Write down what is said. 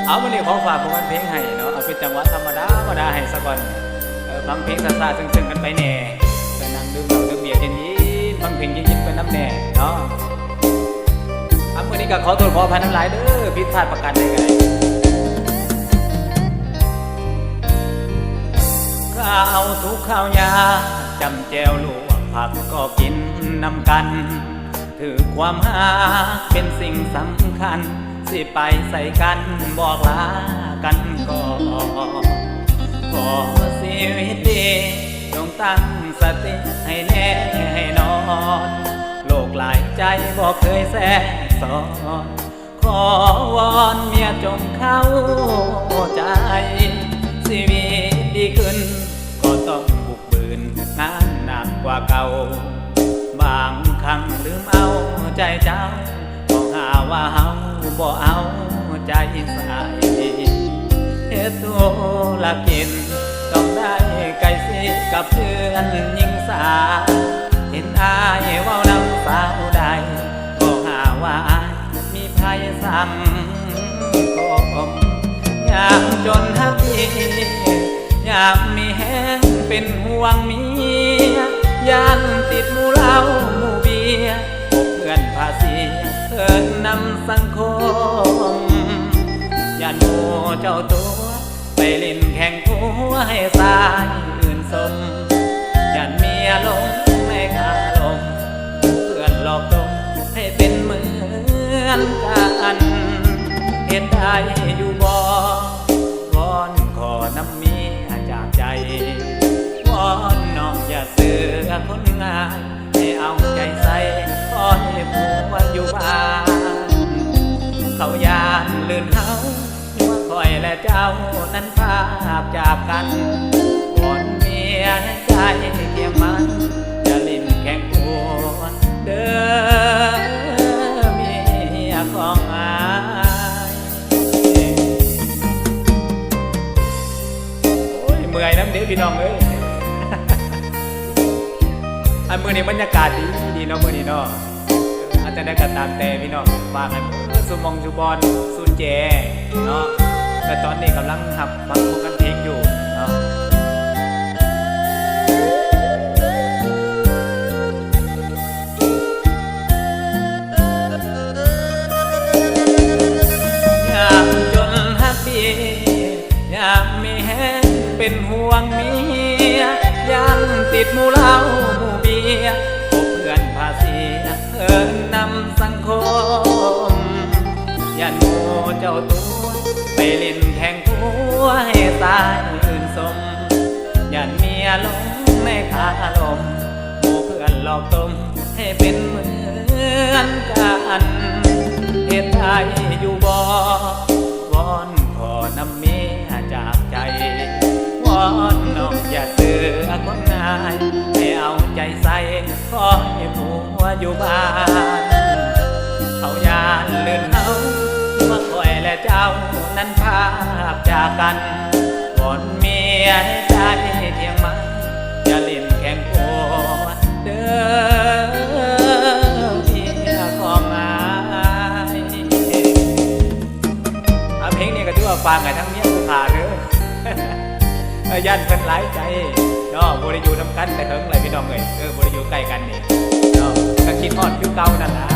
ເອົາ ມື້ນີ້ຂໍຝາກຜົນງານເພງໃຫ້ເນາະ ເອົາເປັນຈັງຫວະທຳມະດາ ທຳມະດາໃຫ້ສາກ່ອນ. ເອີ ຟັງເພງຊ້າໆ ຊຶ້ງໆ ກັນໄປແດ່ ເອີ ນັ່ງດື່ມເຫຼົ້າດື່ມເບຍເຢັນໆ ຟັງເພງເຢັນໆ ໄປນຳແດ່ເນາະ. ເອົາ ມື້ນີ້ກໍຂໍໂທດຂໍອະໄພນຳຫຼາຍເດີ ຜິດພາດປະການໃດກໍໄດ້. ຂ້າວທຸກຂ້າວຍາກ ຈ້ຳແຈ່ວລວກຜັກກໍກິນນຳກັນ ຖືກຄວາມຮັກເປັນສິ່ງສຳຄັນ ຊິໄປໃສກັນບອກລາກັນກໍ ຂໍຊີວິດດີ ຈົ່ງຕັ້ງສະຕິໃຫ້ແນ່ໃຫ້ນອນ ໂລກຫຼາຍໃຈບໍ່ເຄີຍແຊກຊ້ອນ ຂໍວອນເມຍຈົ່ງເຂົ້າໃຈ ຊີວິດດີຂຶ້ນກໍຕ້ອງບຸກ ບືນງານໜັກກວ່າເກົ່າ ບາງຄັ້ງລືມເອົາໃຈເຈົ້າ ກໍຫາວ່າເຮົາບໍ່ເອົາໃຈໃສ່ ເຮັດທຸລະກິດຕ້ອງໄດ້ໃກ້ຊິດກັບເພື່ອນຍິງສາວ ເຫັນອ້າຍເວົ້ານຳສາວໃດ ກໍຫາວ່າອ້າຍ ມີໄພສັງຄົມ ຍາມຈົນຮັກດີ ຍາມມີແຮງເປັນຫ່ວງເມຍ ຢ້ານຕິດໝູ່ເຫຼົ້າໝູ່ເບຍ ພົບເພື່ອນພາເສຍເອີ້ນນຳສັງຄົມ ຢ້ານໝູ່ເຈົ້າຕົວະ ໄປຫຼິ້ນແຂ່ງຜົວໃຫ້ຊາຍອື່ນຊົມ ຢ້ານເມຍຫຼົງໃນຄາລົມ ເພື່ອນຫຼອກຕົມໃຫ້ເປັນເໝືອນກັນ ເຮັດໄດ້ຢູ່ບໍ່ ວອນຂໍນຳເມຍຈາກໃຈ ວອນນ້ອງຢ່າເຊື່ອຄົນງ່າຍ ໃຫ້ເອົາໃຈໃສ່ ຂໍໃຫ້ຜົວຢູ່ບ້ານ ເຂົາຢ້ານລື່ນເຮົາ ວ່າຂ້ອຍແລະເຈົ້ານັ້ນພາກຈາກກັນ ວອນເມຍໃຫ້ໃຈທ່ຽງມັນ ຢ່າຫຼິ້ນແຂ່ງຜົວເດີ ເມຍຂອງອ້າຍ. ໂອ້ຍ ເມື່ອຍນຳເດ້ພີ່ນ້ອງເອີຍ ອັນມື້ນີ້ບັນຍາກາດດີໆເນາະ ມື້ນີ້ເນາະ. ອາ ຈັ່ງໃດກໍຕາມແຕ່ພີ່ນ້ອງ ຝາກໃຫ້ໝົດຊຸໝ່ອງຊຸບ່ອນຊຸແຈເນາະ ແລະຕອນນີ້ກຳລັງຮັບຟັງຜົນງານເພງຢູ່ເນາະ. ຍາມຈົນຮັກດີ ຍາມມີແຮງເປັນຫ່ວງເມຍ ຢ້ານຕິດໝູ່ເຫຼົ້າໝູ່ເບຍ ພົບເພື່ອນພາເສຍເອີ້ນນຳສັງຄົມ ຢ້ານໝູ່ເຈົ້າຕົວະ ໄປຫຼິ້ນແຂ່ງຜົວໃຫ້ຊາຍອື່ນຊົມ ຢ້ານເມຍຫຼົງໃນຄາລົມ ໝູ່ເພື່ອນຫຼອກຕົມ ໃຫ້ເປັນເໝືອນກັນ ເຮັດໄດ້ຢູ່ບໍ່ ວອນຂໍນຳເມຍຈາກໃຈ ວອນນ້ອງຢ່າເຊື່ອຄົນງ່າຍ ໃຫ້ເອົາໃຈໃສ່ ຂໍໃຫ້ຜົວຢູ່ບ້ານ ເຂົາຢ້ານລື່ນເຮົາ ວ່າຂ້ອຍແລະເຈົ້ານັ້ນພາກຈາກກັນ ວອນເມຍໃຫ້ໃຈທ່ຽງມັນ ຢ່າຫຼິ້ນແຂ່ງຜົວເດີ ເມຍຂອງອ້າຍ. ອາ ເພງນີ້ກໍຖືວ່າຝາກໃຫ້ທັງເມຍຜູ້ຂ້າເດີ ເອີ ຢ້ານເພິ່ນຫຼາຍໃຈເນາະ ບໍ່ໄດ້ຢູ່ນຳກັນແຕ່ເຫິງແລ້ວພີ່ນ້ອງເອີຍ ເອີ ບໍ່ໄດ້ຢູ່ໃກ້ກັນນີ້ເນາະ ກໍຄິດຮອດຄືເກົ່ານັ້ນລະ.